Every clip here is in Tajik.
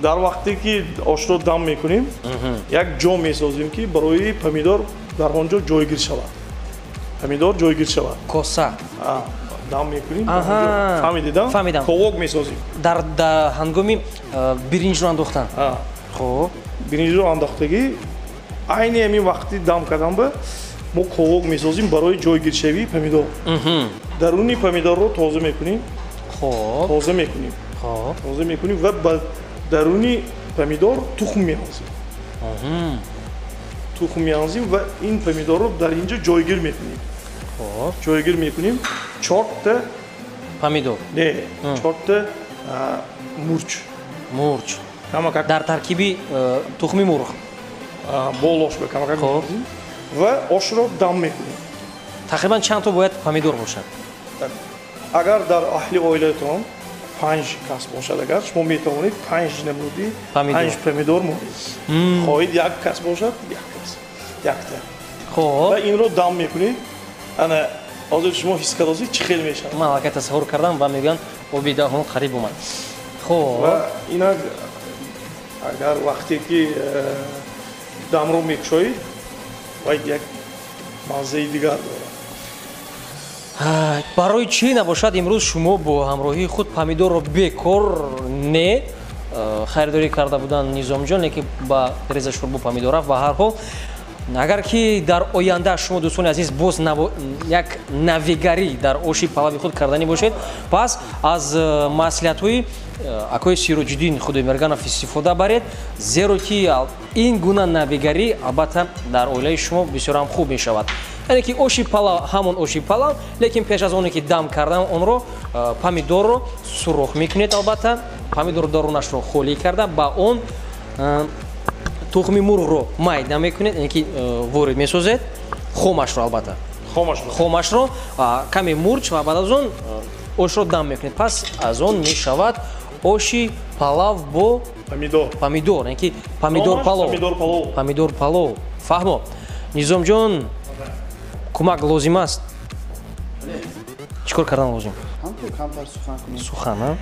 Дар вақте ки ошро дам мекунем, як ҷо месозем, ки барои помидор дар он ҷо ҷойгир шавад. Помидор ҷойгир шавад. Коса. Дам мекунем. Фаҳмидед? Фаҳмидам. Ковок месозем. Дар ҳангоми биринҷро андохтан. Хуб. Биринҷро андохтагӣ айни ҳамин вақти дам кардан ба мо ковок месозем барои ҷойгиршавии помидор. Даруни помидорро тоза мекунем. Хуб. Тоза мекунем. Хуб. Тоза мекунем ва ба даруни помидор тухм меандозем. Тухм меандозем ва ин помидорро дар ин ҷо ҷойгир мекунем. Хуб. Ҷойгир мекунем. Чорта помидор. Не, чорта мурч. Мурч. Дар таркиби тухми мурғ. Болош ба камакак мекунем ва ошро дам мекунем. Тақрибан чанд то бояд помидор бошад? Агар дар аҳли оилатон 5 кас бошад, агар шумо метавонед 5 намуди 5 помидор монед. Хоҳед як кас бошад, як кас, якта. Хуб. Ва инро дам мекунед. Ана ҳозир шумо ҳис кардосед, чӣ хел мешавад? Ман аллакай тасаввур кардам ва мегӯянд оби даҳон қариб омад. Хуб. Ва инак агар вақте ки дамро мекушоед, вай як маззаи дигар дорад. Барои чӣ набошад имрӯз шумо бо ҳамроҳии худ помидорро бекор не харидорӣ карда буданд, Низомҷон, лекин ба реза шӯрбо помидор рафт. Ба ҳар ҳол, агар ки дар оянда шумо, дӯстони азиз, боз як навигарӣ дар оши палави худ карданӣ бошед, пас аз маслиҳатҳои акои Сироҷиддин Худоймерганов истифода баред, зеро ки ин гуна навигарӣ албатта дар оилаи шумо бисёр ҳам хуб мешавад. Яъне ки оши палав ҳамон оши палав, лекин пеш аз оне ки дам кардан онро помидорро сурох мекунед, албатта помидор дарунашро холӣ карда, ба он тухми мурғро майда мекунед, яъне ки ворид месозед хомашро, албатта хомашро, каме мурч ва баъд аз он ошро дам мекунед. Пас аз он мешавад оши палав бо помидор. Помидор, яъне ки помидор палов. Помидор палов. Фаҳмо. Низомҷон, кӯмак лозим аст? Чӣ кор кардан лозим? Сухан,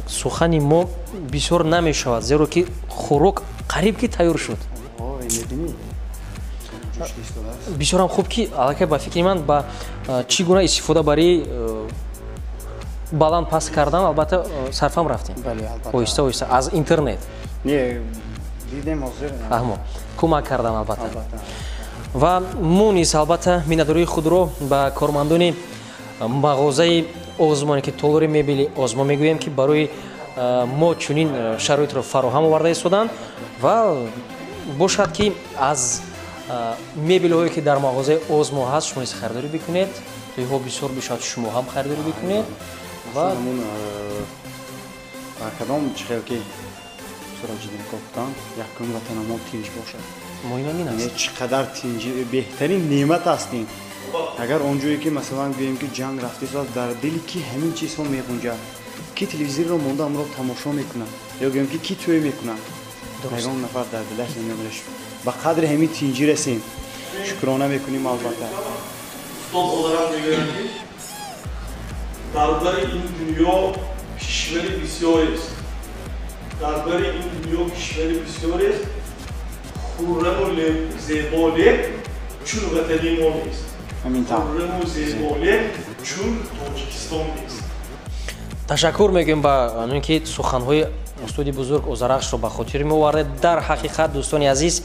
сухани мо бисёр намешавад, зеро ки хӯрок қариб ки тайёр шуд. Бисёрам хуб ки аллакай ба фикри ман ба чӣ гуна истифода бари баланд паст кардан албатта сарфам рафтем. Оҳиста оҳиста аз интернет. Фаҳмо. Кӯмак кардан албатта. Ва мо низ албатта миннатдории худро ба кормандони мағозаи Озмоне, ки толори мебели Озмо мегӯем, ки барои мо чунин шароитро фароҳам оварда истоданд ва бошад ки аз мебелҳое ки дар мағозаи Озмо ҳаст шумо низ харидорӣ бикунед, тӯйҳо бисёр бишавад шумо ҳам харидорӣ бикунед. Ва дар кадом чӣ хел ки Сироҷиддин гуфтанд, якум ватанамо тинҷ бошад. Муҳим ҳамин аст. Чӣ қадар тинҷ беҳтарин неъмат ҳастем. Агар он ҷое ки масалан гӯем ки ҷанг рафтааст, дар дили ки ҳамин чизҳо меғунҷад, ки телевизорро монда амро тамошо мекунад, ё гӯем ки ки тӯй мекунад, ягон нафар дар дилаш намеғунҷад. Ба қадри ҳамин тинҷӣ расем, шукрона мекунем албатта. Устод Одарам мегӯянд ки дар бари ин дунё кишвари бисёрест, дар бари ин дунё кишвари бисёрест, хурраму зебо лек чун ватани мо нест. Хурраму зебо лек чун Тоҷикистон нест. Ташаккур мегӯем ба он ки суханҳои устоди бузург Озарахшро ба хотир меовардед. Дар ҳақиқат, дӯстони азиз,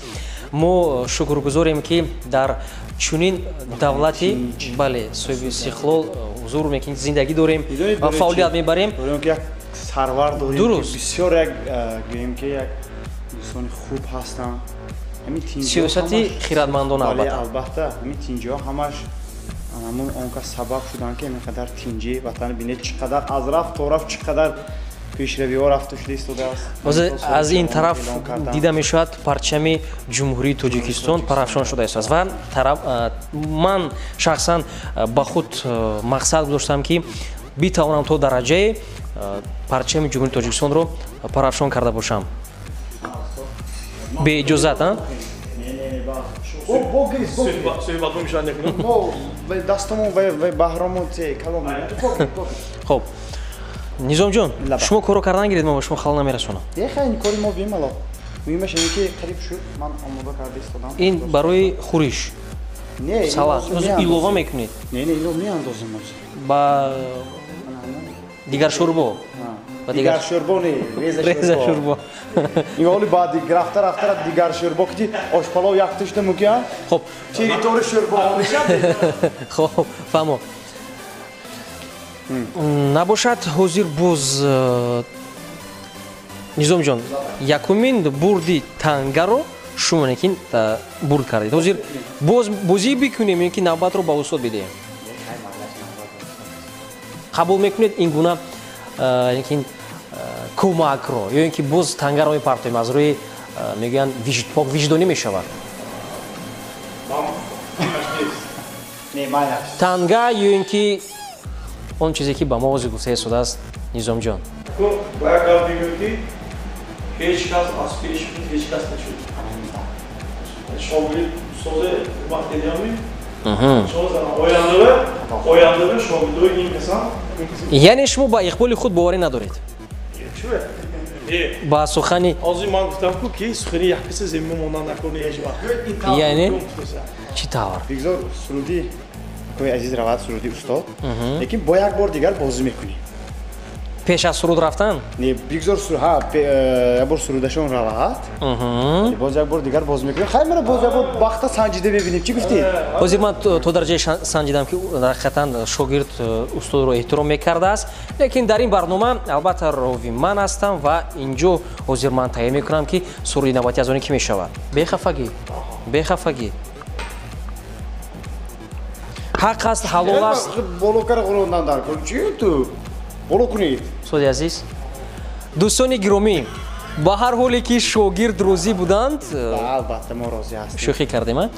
мо шукргузорем, ки дар чунин давлати, бале, соҳиби истиқлол ҳузур мекунем, зиндагӣ дорем ва фаъолият мебарем. Як сарвар дорем, бисёр як гӯем ки як инсони хуб ҳастанд. Сиёсати хиратмандона албатта. Албатта, ҳамин тинҷиҳо ҳамаш ҳамон он кас сабаб шуданд, ки ҳамин қадар тинҷӣ ватан бинед, чӣ қадар аз рафт то рафт чӣ қадар пешравиҳо рафта шуда истодааст. Аз ин тараф дида мешавад парчами Ҷумҳурии Тоҷикистон парафшон шуда истодааст ва ман шахсан ба худ мақсад гузоштам, ки битавонам то дараҷае парчами Ҷумҳурии Тоҷикистонро парафшон карда бошам. Беиҷозат, а? Хуб. Низомҷон, шумо корро кардан гиред, ман ба шумо халал намерасонам. Хай, ин кори мо бемалол. Муҳимаш ин ки қариб шуд, ман омода карда истодам. Ин барои хӯриш? Не, салат. Илова мекунед? Не, не, илова меандозем. Ба дигар шӯрбо? Дигар шӯрбо не, реза шӯрбо. Ин ҳоли баъд рафта рафта дигар шӯрбо ки ошпалов якта шуда мумкин? Хоб. Территория шӯрбо мешавад? Хоб, фаҳмо. Набошад ҳозир боз Низомҷон, якумин бурди тангаро шумо лекин бурд кардед. Ҳозир боз бозӣ бикунем ё ки навбатро ба устод бидиҳем? Қабул мекунед ин гуна лекин кӯмакро ё ин ки боз тангаро мепартоем аз рӯи мегӯянд пок виҷдонӣ мешавад? Танга ё ин ки он чизе ки ба мо ҳозир гуфта истодааст Низомҷон? Ба як гап бигӯем ки ҳеҷ кас аз пеши худ ҳеҷ кас нашуд. Шогирд устозе ҳурмат кардиами ояндава шогирдои ин касан. Яъне шумо ба иқболи худ боварӣ надоред? Ба сухани ҳозир ман гуфтам ку ки сухани як касе замин мондан накунӣ ҳеҷ вақт. Яъне чӣ тавр? Бигзор суруди кои азиз равад, суруди устод, лекин бо як бор дигар бозӣ мекунем. Пеш аз суруд рафтан? Не, бигзор як бор сурудашон равад, боз як бор дигар боз мекунем. Хай, мана боз як бор вақта санҷида мебинем. Чӣ гуфтӣ? Ҳозир ман то дараҷае санҷидам ки ҳақиқатан шогирд устодро эҳтиром мекардааст, лекин дар ин барнома албатта рови ман ҳастам ва инҷо ҳозир ман таъйин мекунам ки суруди навбатӣ аз оне кӣ мешавад. Бехафагӣ, бехафагӣ. Ҳақ аст, ҳалол аст. Боло кара ғурондан дар кор. Чӣ ту? Боло кунед. Устоди азиз, дӯстони гиромӣ, ба ҳар ҳоле ки шогирд розӣ буданд, албатта мо розӣ ҳастем. Шӯхӣ кардем, а?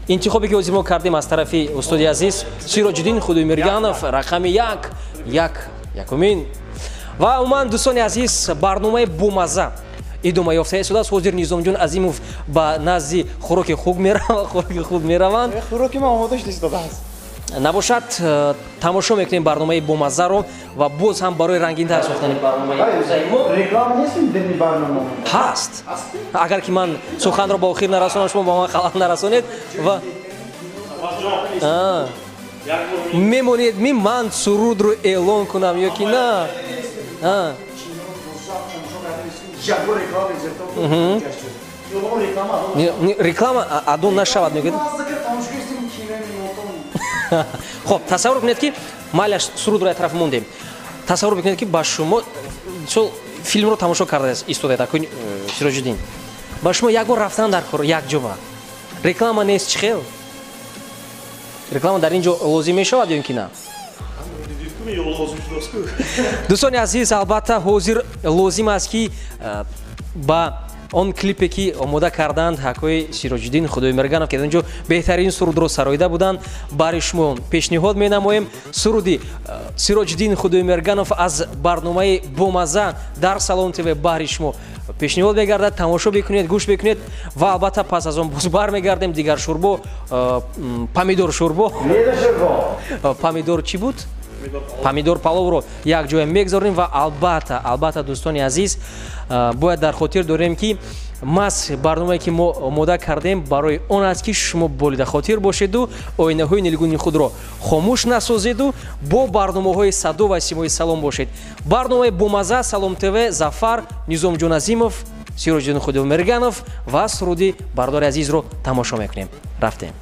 Интихобе ки ҳозир мо кардем аз тарафи устоди азиз Сироҷиддин Худоймерганов, рақами як, як, якумин. Ва умуман, дӯстони азиз, барномаи бомазза идома ёфта истодааст. Ҳозир Низомҷон Азимов ба назди хӯроки худ мераванд. Хӯроки ман омода шуда истодааст. Набошад, тамошо мекунем барномаи бомаззаро ва боз ҳам барои рангинтар сохтани барномаи имрӯзаи мо реклама нест дар ин барнома? Ҳаст. Агар ки ман суханро ба охир нарасонам, шумо ба ман халал нарасонед ва мемонед ми ман сурудро эълон кунам ё ки на? Реклама адо нашавад, мегӯяд. Хоб, тасаввур кунед ки майлаш сурудро як тараф мондем. Тасаввур бикунед ки ба шумо мисол филмро тамошо карда истодаед, акун Сироҷиддин. Ба шумо як бор рафтан дар кор як ҷоба. Реклама нест, чӣ хел? Реклама дар ин ҷо лозим мешавад ё ин ки на? Дӯстони азиз, албатта ҳозир лозим аст ки ба он клипе ки омода карданд ҳакои Сироҷиддин Худоймерганов, ки дар ин ҷо беҳтарин сурудро сароида буданд, барои шумо пешниҳод менамоем суруди Сироҷиддин Худоймерганов аз барномаи бомазза дар Салом ТВ баҳри шумо пешниҳод мегардад. Тамошо бикунед, гӯш бикунед ва албатта пас аз он боз бармегардем. Дигар шӯрбо, помидор шӯрбо, помидор чӣ буд? Помидор паловро якҷоя мегзорем ва албатта, албатта дӯстони азиз, бояд дар хотир дорем ки маҳз барномае ки мо омода кардем барои он аст ки шумо болида хотир бошеду оинаҳои нилгуни худро хомӯш насозеду бо барномаҳои садо ва симои Салом бошед. Барномаи бомазза Салом ТВ, Зафар, Низомҷон Азимов, Сироҷиддин Худоймерганов ва суруди бародари азизро тамошо мекунем. Рафтем.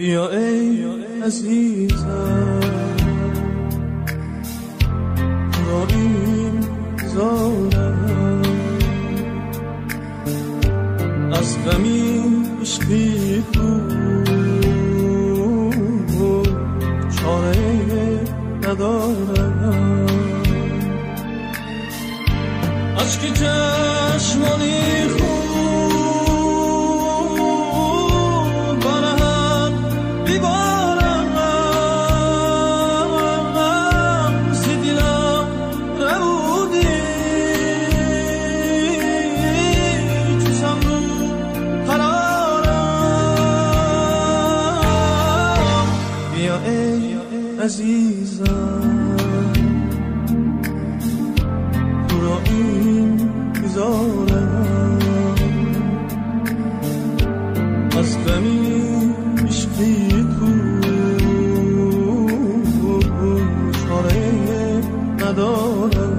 بیا ای عزیزم را این زارم از غمی عشقی تو چاره ندارم اشک چشمانی خود بر هم بیبارم ز دلم ربودی چو صبر و قرارم بیا ای عزیزم تو را این زارم از غمی عشقی تو چاره ندارم.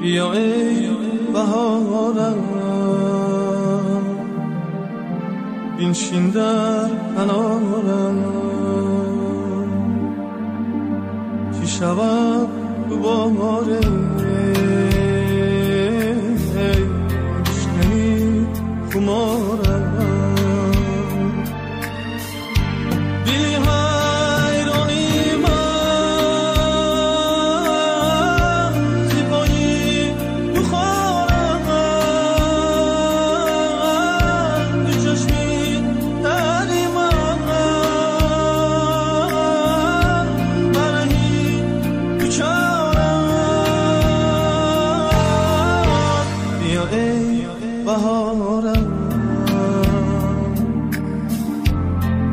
بیا ای بهارم بنشین در کنارم چی شود دوباره بشکنی خمارم دلی حیرانی من ز پای بخارم دو چشمی تری من برهی دوچارم بیا ای بهارم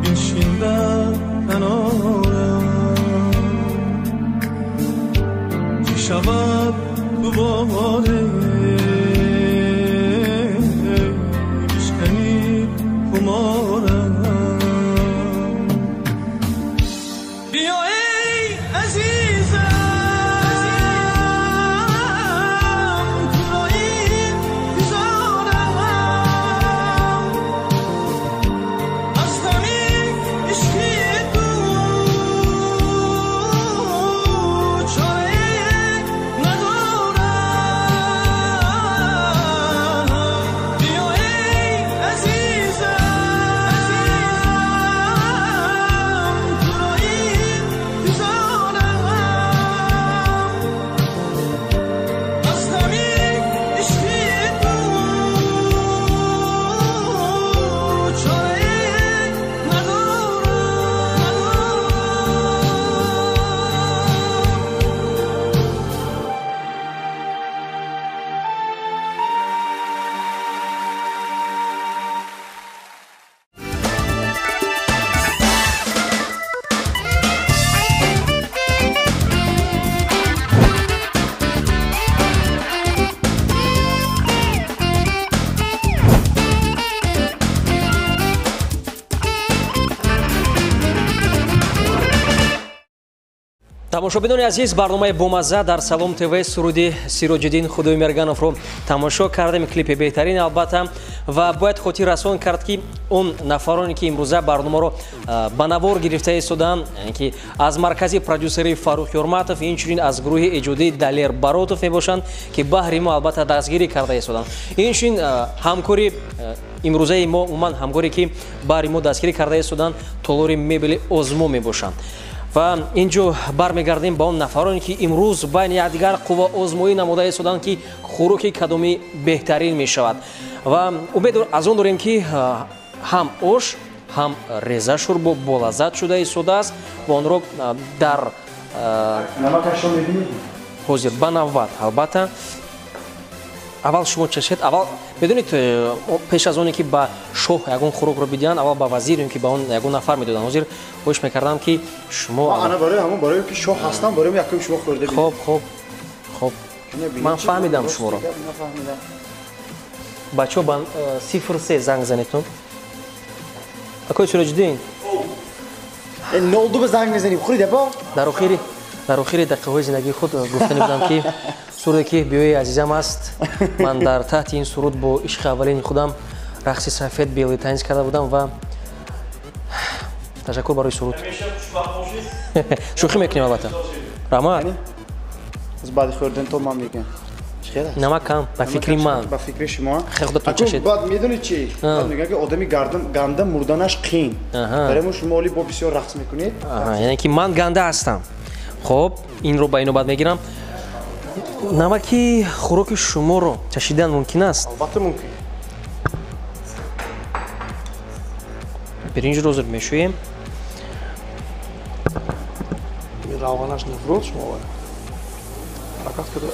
بنشین در کنارم چی شود دوباره بشکنی خمارم بیا ای عزیزم تو را این زارم از غم عشقی تو چاره ندارم بیا ای عزیزم تو را این زارم از غم عشقی تو چاره ندارم. Тамошобинони азиз, барномаи бомазза дар Салом ТВ суруди Сироҷиддин Худоймергановро тамошо кардем, клипи беҳтарин албатта. Ва бояд хотиррасон кард, ки он нафароне ки имрӯза барномаро ба навор гирифта истодаанд, яъне ки аз маркази продюсери Фаррух Ёрматов, инчунин аз гурӯҳи эҷодии Далер Баротов мебошанд, ки баҳри мо албатта дастгирӣ карда истоданд. Инчунин ҳамкори имрӯзаи мо, умуман ҳамкоре ки баҳри мо дастгирӣ карда истоданд, толори мебели Озмо мебошанд. Ва инҷо бармегардем ба он нафароне ки имрӯз байни якдигар қувваозмоӣ намуда истоданд, ки хӯроки кадомӣ беҳтарин мешавад. Ва умед аз он дорем, ки ҳам ош, ҳам реза шӯрбо болаззат шуда истодааст ва онро дар Намакашро мебинед? Ҳозир ба навбат албатта. Аввал шумо чашед, аввал медонед, пеш аз оне ки ба шоҳ ягон хӯрокро бидиҳанд, аввал ба вазир ё ки ба он ягон нафар медоданд. Ҳозир хоҳиш мекардам, ки шумо ана барои ҳамон, барои ки шоҳ ҳастам, барои якум шумо хӯрда бинед. Хоб, хоб, хоб, ман фаҳмидам шуморо. Бачаҳо, ба 03 занг занедтон. Акои Сироҷиддин, 02 ба занг мезанем, хӯрид апо. Дар охири дақиқаҳои зиндагии худ гуфтани будам, ки суруде ки биёи азизам аст, ман дар таҳти ин суруд бо ишқи аввалини худам рақси сафед белый танец карда будам ва ташаккур барои суруд. Шӯхӣ мекунем, албатта. Раҳмат. Баъди хӯрдан то ман мегӯям. Намак кам, ба фикри ман. Ба фикри шумо. Хеле худатон чашед. Баъд медонед чи? Мегӯянд, ки одами ганда мурданаш қиин. Барои мо шумо оли бо бисёр рақс мекунед. Яъне ки ман ганда ҳастам. Хоб, инро ба инобат мегирам. Намаки хӯроки шуморо чашидан мумкин аст? Албатта мумкин. Биринҷро ҳозир мешӯем. Равғанаш нафрод шумо ҳаракат карда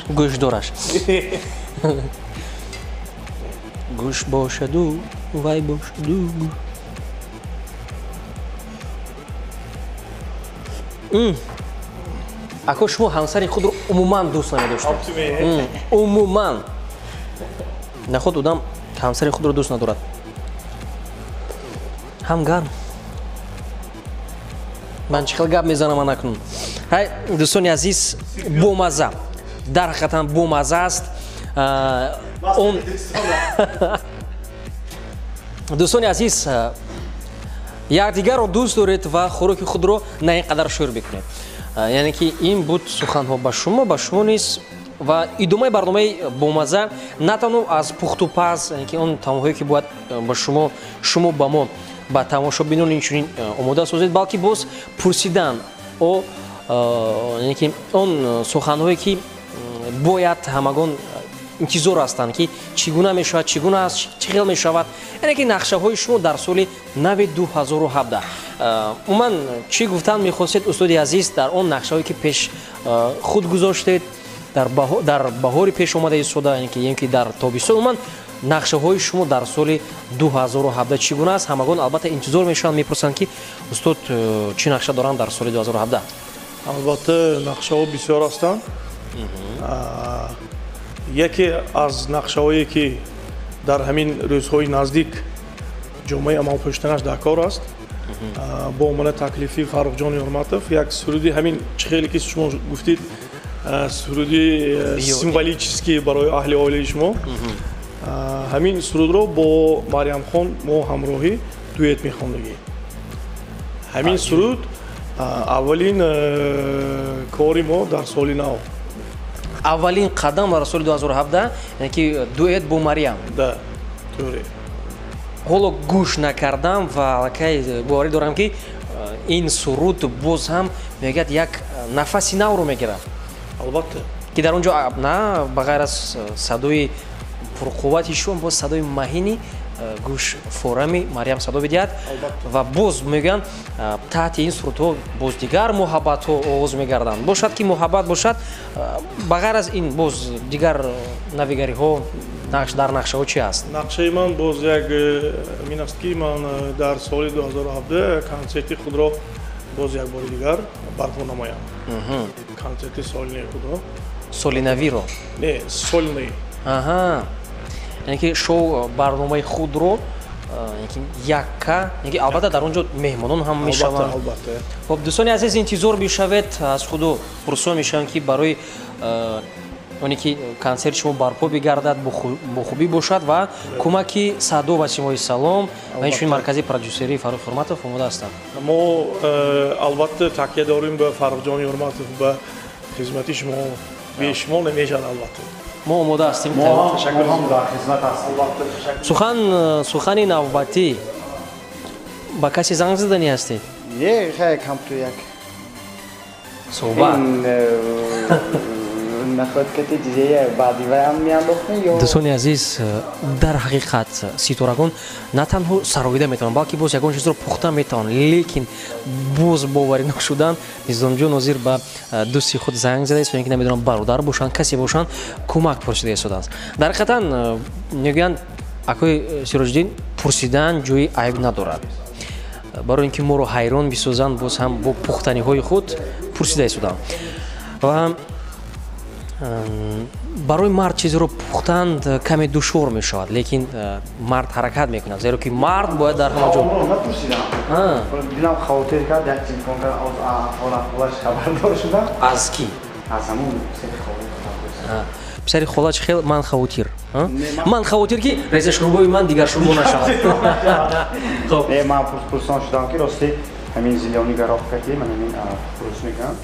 гӯш дораш. Гӯш бошаду вай бошаду. Ако, шумо ҳамсари худро умуман дӯст намедоштед? Умуман наход одам ҳамсари худро дӯст надорад. Ҳам гарм. Ман чӣ хел гап мезанам анакнун. Ҳай, дӯстони азиз, бомаза, дар ҳақиқатан бомаза аст. Он дӯстони азиз, якдигарро дӯст доред ва хӯроки худро на ин қадар шӯр бикунед. Яъне ки ин буд суханҳо ба шумо, ба шумо низ. Ва идомаи барномаи бомаза на танҳо аз пухтупаз, яъне ки он таомҳое ки бояд ба шумо, шумо ба мо, ба тамошобинон инчунин омода созед, балки боз пурсидан о, яъне ки он суханҳое ки бояд ҳамагон интизор ҳастанд, ки чӣ гуна мешавад, чӣ гуна аст, чӣ хел мешавад, яъне ки нақшаҳои шумо дар соли нави 2017. Умуман чӣ гуфтан мехостед, устоди азиз, дар он нақшаҳое ки пеш худ гузоштед дар баҳори пеш омада истода, яъне ки дар тобистон, умуман нақшаҳои шумо дар соли 2017 чӣ гуна аст? Ҳамагон албатта интизор мешаванд, мепурсанд, ки устод чӣ нақша доранд дар соли 2017. Албатта нақшаҳо бисёр ҳастанд. Яке аз нақшаҳое ки дар ҳамин рӯзҳои наздик ҷомаи амалпӯшиданаш дар кор аст, бо омада таклифи Фаррухҷон Ёрматов як суруди ҳамин чӣ хеле ки шумо гуфтид, суруди символический барои аҳли оилаи шумо, ҳамин сурудро бо Марьямхон мо ҳамроҳӣ дуэт мехондагӣ. Ҳамин суруд аввалин кори мо дар соли нав, аввалин қадам дар соли 2017, яъне ки дуэт бо Марьям. Да, тӯре. Ҳоло гӯш накардам ва аллакай боварӣ дорам, ки ин суруд боз ҳам мегӯяд як нафаси навро мегирад. Албатта. Ки дар он ҷо на ба ғайр аз садои пурқуввати шумо, боз садои маҳини гӯш форами Марьям садо бидиҳад. Ва боз мегӯянд, таҳти ин сурудҳо боз дигар муҳаббатҳо оғоз мегарданд. Бошад ки муҳаббат бошад, ба ғайр аз ин боз дигар навигариҳо дар нақшаҳо чи аст? Нақшаи ман боз як ин аст, ки ман дар соли 2017 консерти худро боз як бори дигар барпо намоям. Консерти солинаи худро. Солинавиро? Не, солинаи. Аҳа, яъне ки шоу барномаи худро якка, яъне ки албатта дар он ҷо меҳмонон ҳам мешаванд. Албатта. Хоб, дӯстони азиз, интизор бишавед, аз худу пурсон мешаванд, ки барои оне ки консерти шумо барпо бигардад, бо хубӣ бошад ва кӯмаки садо ва симои салом ва инчунин маркази продюсерии Фаррух Ҳурматов омода ҳастанд. Мо албатта такя дорем ба Фаррухҷони Ҳурматов, ба хизмати шумо. Бе шумо намешавад, албатта. Мо омода ҳастем. Мо ҳам дар хизмат ҳастем. Сухан, сухани навбатӣ ба касе занг заданӣ ҳастед? Не, хай камту як суҳбат. Наход кати чизея баъди вай меандохтем ё. Дӯстони азиз, дар ҳақиқат ситорагон на танҳо сароида метавонанд, балки боз ягон чизро пухта метавонанд, лекин боз боварӣ нашудан Низомҷон ҳозир ба дӯсти худ занг зада истода, ки намедонам бародар бошанд, касе бошанд, кӯмак пурсида истодааст. Дар ҳақиқатан мегӯянд, акои Сироҷиддин, пурсидан ҷои айб надорад. Барои ин ки моро ҳайрон бисозанд, боз ҳам бо пухтаниҳои худ пурсида истоданд. Ва барои мард чизеро пухтан каме душвор мешавад, лекин мард ҳаракат мекунад, зеро ки мард бояд дар ҳама ҷо. Напурсидам, дилам хавотир кард, як телефон кард, ҳолаш хабардор шудам. Аз кӣ? Аз ҳамон писари хола. Писари хола чӣ хел? Ман хавотир, ман хавотир, ки реза шурбои ман дигар шурбо нашавад. Не, ман пурсон шудам, ки рости ҳамин зелёный горох ки ман ҳамин пурс мекунам,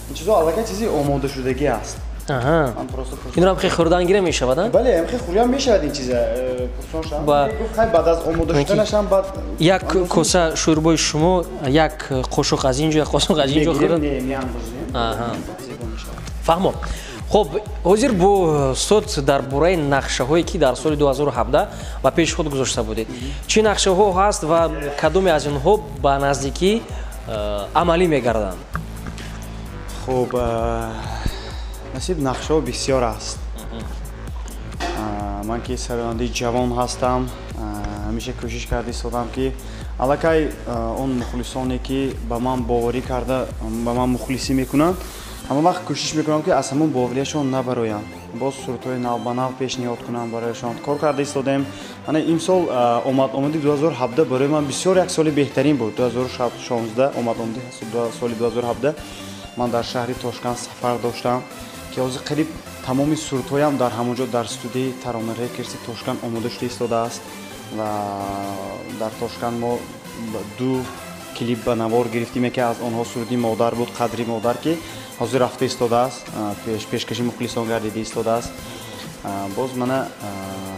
ин чизо аллакай чизи омодашудагӣ аст. Инро ҳам хел хӯрдан гира мешавад? Бале, ҳам хел хӯрдан мешавад ин чиза. Пурсон шудам, гуфт хай баъд аз омода шуданашам баъд як коса шӯрбои шумо, як қошуқ аз ин ҷо, як қошуқ аз ин ҷо хӯрдан. Меандозем. Фаҳмом. Хуб, ҳозир бо устод дар бораи нақшаҳое, ки дар соли 2017 ба пеши худ гузошта будед, чӣ нақшаҳо ҳаст ва кадоме аз инҳо ба наздикӣ амалӣ мегарданд? Хуб, насиб нақшаҳо бисёр аст. Ман ки сарояндаи ҷавон ҳастам, ҳамеша кӯшиш карда истодам, ки аллакай он мухлисоне, ки ба ман боварӣ карда, ба ман мухлисӣ мекунанд, ҳама вақт кӯшиш мекунам, ки аз ҳамон боварияшон набароям, боз сурудҳои навбанав пешниҳод кунам барояшон. Кор карда истодем. Ана имсол омад-омади 2017 барои ман бисёр як соли беҳтарин буд. 2016 омад-омади соли 2017 ман дар шаҳри Тошканд сафар доштам, ки ҳозир қариб тамоми сурудҳоям дар ҳамон ҷо дар студияи Тарона Рекордси Тошканд омода шуда истодааст. Ва дар Тошканд мо 2 клип ба навор гирифтем, яке аз онҳо суруди модар буд, қадри модар, ки ҳозир рафта истодааст, пешкаши мухлисон гардида истодааст. Боз мана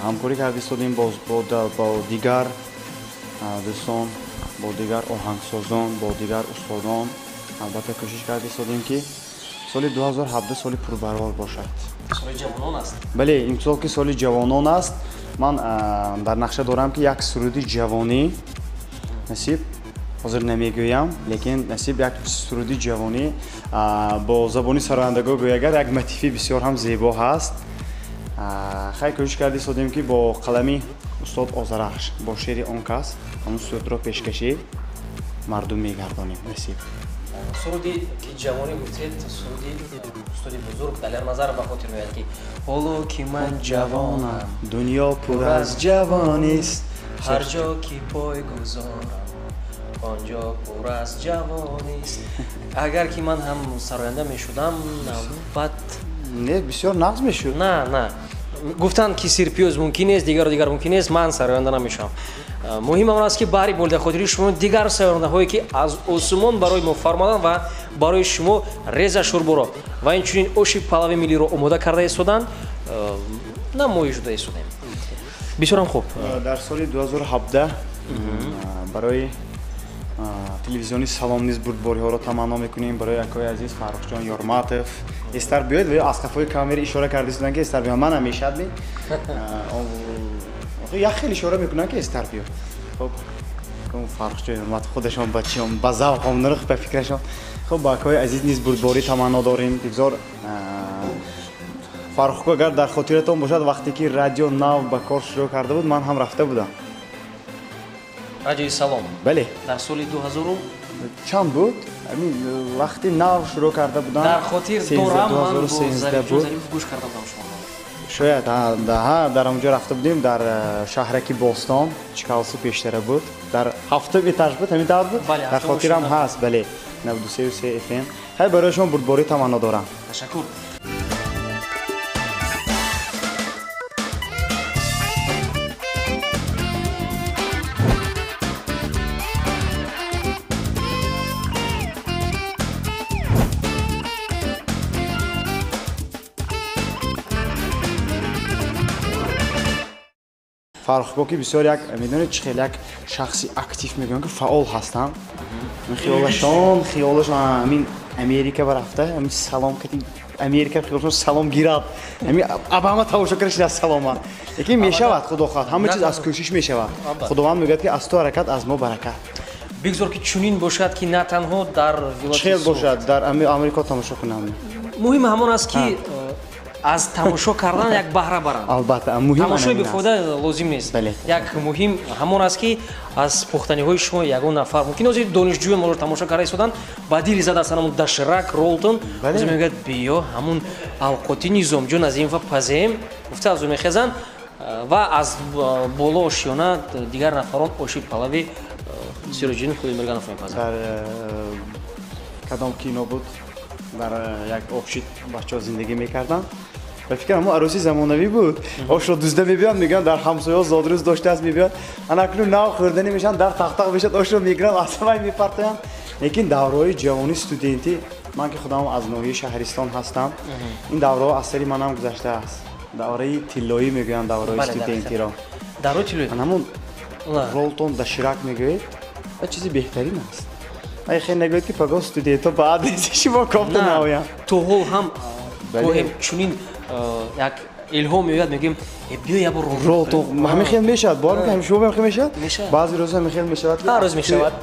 ҳамкорӣ карда истодем боз бо дигар дӯстон, бо дигар оҳангсозон, бо дигар устодон. Албатта кӯшиш карда истодем, ки соли 2017 соли пурбарор бошад. Соли ҷавонон аст? Бале, имсол ки соли ҷавонон аст, ман дар нақша дорам, ки як суруди ҷавонӣ, насиб ҳозир намегӯям, лекин насиб як суруди ҷавонӣ бо забони сарояндагон гӯягар як мотиви бисёр ҳам зебо ҳаст. Хай кӯшиш карда истодем, ки бо қалами устод Озарахш, бо шеъри он кас ҳамон сурудро пешкаши мардум мегардонем, насиб. Суруди ки ҷавонӣ гуфтед, суруди устоди бузург Далер Назаров ба хотир меояд, ки ҳоло ки ман ҷавонам, дунё пур аз ҷавонист, ҳар ҷо ки пой гузорам он ҷо пур аз ҷавонист. Агар ки ман ҳам сароянда мешудам, навбат не, бисёр нағз мешуд. На, на, гуфтанд, ки сирпиёз мумкин нест, дигару дигар мумкин нест, ман сароянда намешавам. Муҳим он аст, ки баҳри болидахотирии шумо дигар сарояндаҳое, ки аз осмон барои мо фармоданд ва барои шумо реза шӯрборо ва инчунин оши палави миллиро омода карда истоданд, намоиш шуда истодем. Бисёрам хуб. Дар соли 2017 барои телевизиони Салом низ бурдбориҳоро таманно мекунем барои акои азиз Фаррухҷон Ёрматов. Эстар биёед ва аз қафои камера ишора карда истоданд, ки эстар биёед. Ман ҳамешад ми як хел ишора мекунанд, ки эстар биёед. Хуб, Фаррухҷон Ёрматов худашон бачиён ба завқом нурх ба фикрашон. Хуб, ба акои азиз низ бурдборӣ таманно дорем. Бигзор Фаррухко, агар дар хотиратон бошад, вақте ки радио нав ба кор шурӯъ карда буд, ман ҳам рафта будам. Радиои Салом? Бале. Дар соли 2000 чанд буд? Ҳамин вақти нав шурӯъ карда будам. Дар хотир дорам, ман бо Зарифҷон Зарифов гӯш карда будам шумо. Шояд, дар он ҷо рафта будем, дар шаҳраки Бостон, Чкалси пештара буд. Дар ҳафтум этаж буд, ҳамин тавр буд? Дар хотирам ҳаст, бале. 93 FM. Хай, барои шумо бурдборӣ таманно дорам. Ташаккур. Фаррухко ки бисёр як, медонед, чӣ хел як шахси актив мегӯям, ки фаъол ҳастанд. Хиёлашон ҳамин Америка ба рафта, ҳамин салом кати Америка хилоф салом гирад. Ҳамин Обама тамошо кард аз салома. Лекин мешавад, худо хоҳад, ҳама чиз аз кӯшиш мешавад. Худованд мегӯяд ки аз ту ҳаракат, аз мо баракат. Бигзор ки чунин бошад, ки на танҳо дар вилояти Чел бошад, дар Амрико тамошо кунанд. Муҳим ҳамон аст ки аз тамошо кардан як баҳра баранд. Албатта, муҳим тамошои бефоида лозим нест. Як муҳим ҳамон аст ки аз пухтаниҳои шумо ягон нафар мумкин ҳозир донишҷӯён моро тамошо карда истоданд, ба дили зада аст ҳамон дашрак ролтон, ҳозир мегӯяд биё ҳамон авқоти Низомҷон Азимова пазем, гуфта аз ӯ мехезанд ва аз боло ошёна дигар нафарон оши палави Сироҷиддин Худоймерганов мепазанд. Дар кадом кино буд, дар як обшит бачаҳо зиндагӣ мекарданд. Ба фикрам ҳамон арӯсии замонавӣ буд. Ошро дузда мебиёнд, мегӯянд дар ҳамсояҳо зодрӯз доштааст, мебиёнд. Ана акнун нав хӯрданӣ мешаванд, дар тахтақ мешавад, ошро мегиранд, аз ҳамай мепартоянд. Лекин давраҳои ҷавонӣ, студентӣ, ман ки худам аз ноҳияи шаҳристон ҳастам, ин давраҳо аз сари манам гузаштааст. Давраи тиллоӣ мегӯянд давраҳои студентиро. Давраи тиллоӣ? Ҳамон ролтон даширак мегӯед, ва чизи беҳтарин аст. Ай хел нагӯед ки пагоҳ студентҳо ба адреси шумо кофта наоянд. То ҳол ҳам гоҳе чунин як илҳом меояд, мегӯем биё як бор ролтон. Ҳамин хел мешавад, бовар мекунед, шумо ҳам хел мешавад? Баъзе рӯзҳо ҳамин хел мешавад. Ҳар рӯз мешавад.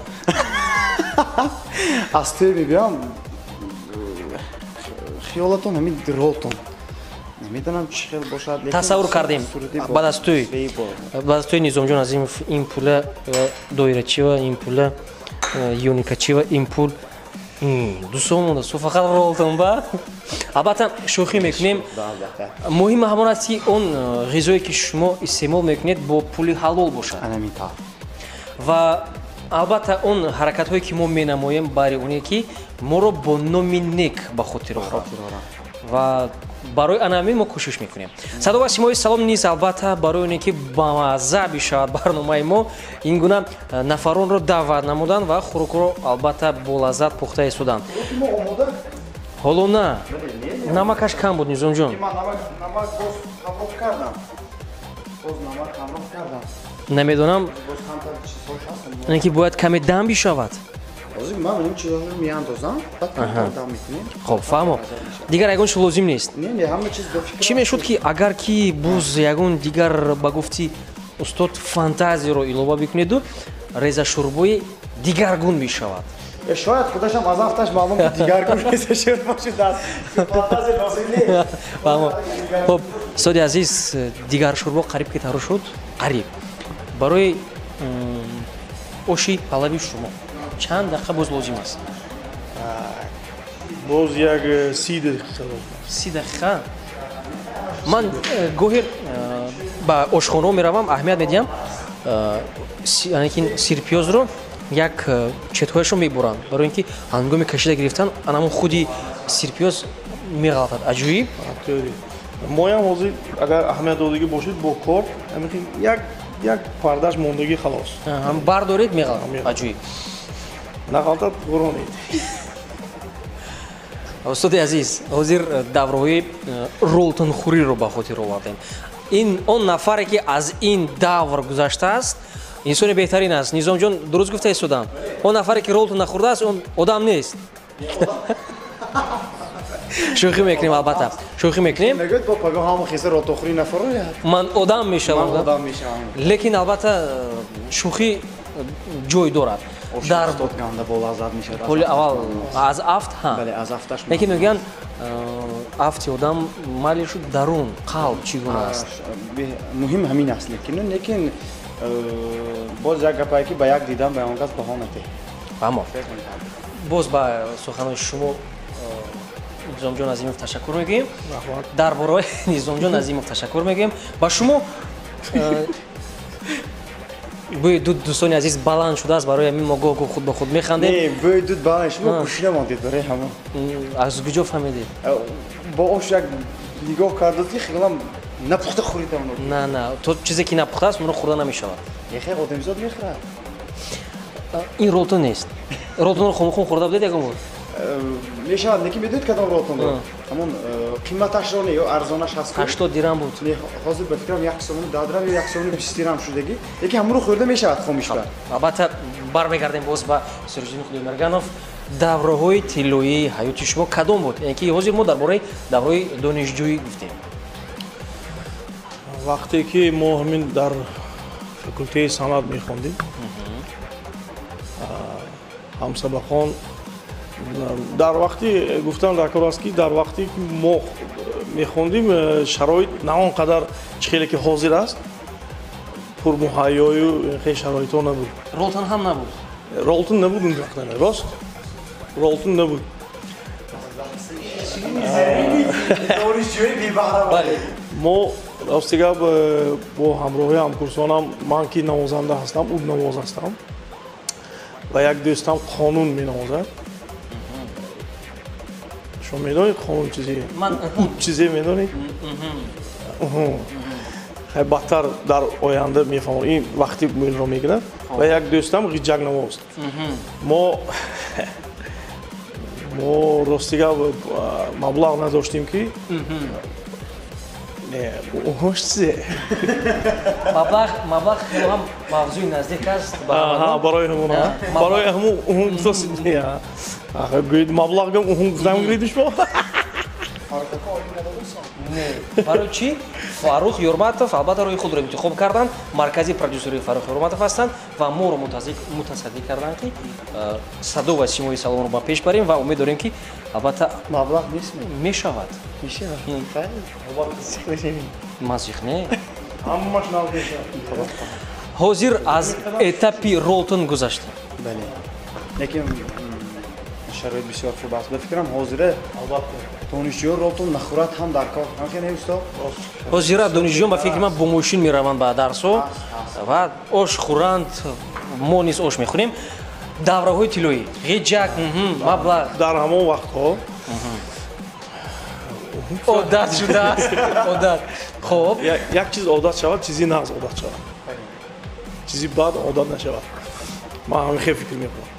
Аз тӯй мебиём, хиёлатон ҳамин ролтон. Намедонам чӣ хел бошад. Тасаввур кардем баъд аз тӯй, баъд аз тӯй Низомҷон Азимов ин пула доирачива, ин пула юникачива, ин пул ду сом монда, су фақат ролтон ба. Албатта шӯхӣ мекунем. Муҳим ҳамон аст ки он ғизое ки шумо истеъмол мекунед бо пули ҳалол бошад. Ва албатта он ҳаракатҳое ки мо менамоем бари оне ки моро бо номи нек ба хотир орад. Ва барои ана ҳамин мо кӯшиш мекунем. Садо ва симои салом низ албатта барои оне ки бамазза бишавад барномаи мо, ин гуна нафаронро даъват намуданд ва хӯрокро албатта бо лаззат пухта истоданд. Ҳоло на, намакаш кам буд, Низомҷон. Намедонам, ин ки бояд каме дам бишавад. Ман ин чизҳоро меандозам, баъд камтар дам мекунем. Хоб, фаҳмо. Дигар ягон чиз лозим нест. Не, не, ҳама чиз ба фикр. Чӣ мешуд ки агар ки боз ягон дигар ба гуфти устод фантазияро илова бикунеду реза шӯрбои дигаргун мешавад? Шояд худашам аз афташ маълум ки дигаргун реза шӯрбо шудааст. Фантазия лозим нест. Фаҳмо. Хоб, устоди азиз, дигар шӯрбо қариб ки таҳрор шуд, қариб. Барои оши палави шумо чанд дақиқа боз лозим аст? Боз як 30 дақиқа лозим аст. 30 дақиқа? Ман гоҳе ба ошхонаҳо меравам, аҳамият медиҳам, сирпиёзро як четҳояшро мебуранд, барои ин ки ҳангоми кашида гирифтан анамон худи сирпиёз меғалтад. Аҷоиб. Моям ҳозир агар аҳамият додагӣ бошед бо кор, як пардаш мондагӣ халос. Бардоред меғалтад. Аҷоиб. Нағалтад ғуронед. Устоди азиз, ҳозир давраҳои ролтонхӯриро ба хотир овардем. Ин он нафаре ки аз ин давр гузаштааст, инсони беҳтарин аст. Низомҷон, дуруст гуфта истодам? Он нафаре ки ролтон нахӯрдааст, он одам нест. Шӯхӣ мекунем, албатта. Шӯхӣ мекунем. Мегӯяд бо пагоҳ ҳама хеса ролтонхӯрӣ нафарояд. Ман одам мешавам. Ман одам мешавам. Лекин албатта шӯхӣ ҷой дорад. Дар ганда бо лаззат мешавад. Пули аввал аз афт, ҳа. Бале, аз афташ. Лекин мегӯянд афти одам майли шуд дарун, қалб чӣ гуна аст? Муҳим ҳамин аст, лекин боз як гапае ки ба як дидан ба он кас баҳо надиҳ. Фаҳмо. Боз ба суханони шумо Низомҷон Азимов ташаккур мегӯем. Дар бораи Низомҷон Азимов ташаккур мегӯем. Ба шумо бӯи дуд, дӯстони азиз, баланд шудааст, барои ҳамин мо гоҳ-гоҳ худ ба худ механдем. Не, бӯи дуд баланд, шумо гӯшина мондед барои ҳамон. Аз куҷо фаҳмидед? Бо ош як нигоҳ кардед ки хелам напухта хӯридам. На, на, то чизе ки напухта аст, онро хӯрда намешавад. Ехе, одамизод мехӯрад. Ин ролтон нест. Ролтонро хомухом хӯрда будед ягон бор? Мешавад, лекин медонед кадом ролтонро? Ҳамон қиматашро не, ё арзонаш ҳаст. 80 дирам буд. Не, ҳозир ба фикрам 1 сомони 10 дирам ё 1 сомони 20 дирам шудагӣ, лекин ҳамонро хӯрда мешавад хомишба. Албатта бармегардем боз ба Сироҷиддин Худоймерганов. Давраҳои тиллоии ҳаёти шумо кадом буд? Яъне ки ҳозир мо дар бораи давраи донишҷӯӣ гуфтем. Вақте ки мо ҳамин дар факултеи санъат мехондем, ҳамсабахон дар вақти гуфтан дар кор аст, ки дар вақте ки мо мехондем, шароит на он қадар чӣ хеле ки ҳозир аст, пурмуҳайёю хеле шароитҳо набуд. Ролтон ҳам набуд. Ролтон набуд он вақт, рост, ролтон набуд. Мо рости гап бо ҳамроҳи ҳамкурсонам, ман ки навозанда ҳастам, уднавоз ҳастам ва як дӯстам қонун менавозад. Шумо медонед қонун чизе? Уд чизе медонед? Хай, бадтар дар оянда мефаҳмам, ин вақти мӯлро мегирад. Ва як дӯстам ғиҷакнавоз. Мо рости гап маблағ надоштем, ки не, ош чизе. Маблағ хеле ҳам мавзӯи наздик аст. Барои ҳамон, барои ҳамон уҳун гуфтосид. Гӯед маблағ гам уҳун гуфтам, гӯед шумо. Не, барои чӣ? Фаррух Юрматов албатта роҳи худро интихоб карданд, маркази продюсерии Фаррух Юрматов ҳастанд ва моро мутасаддӣ карданд, ки садо ва симои салонро ба пеш барем ва умед дорем, ки албатта маблағ нест, мешавад. Ман зиқ не. Ҳамаш нав мешавад. Ҳозир аз этапи ролтон гузаштем. Бале, лекин шароит бисёр хуб аст. Ба фикрам, ҳозира донишҷӯён ролтон нахӯрад ҳам дар кор. Ҳамхел не, устод? Ҳозира донишҷӯён, ба фикри ман, бо мошин мераванд ба дарсҳо ва ош хӯранд. Мо низ ош мехӯрем. Давраҳои тиллоӣ, ғиҷак, маблағ. Дар ҳамон вақтҳо одат шудааст, одат. Хоб, як чиз одат шавад, чизи нағз одат шавад, чизи бад одат нашавад. Ман ҳамин хел фикр мекунам.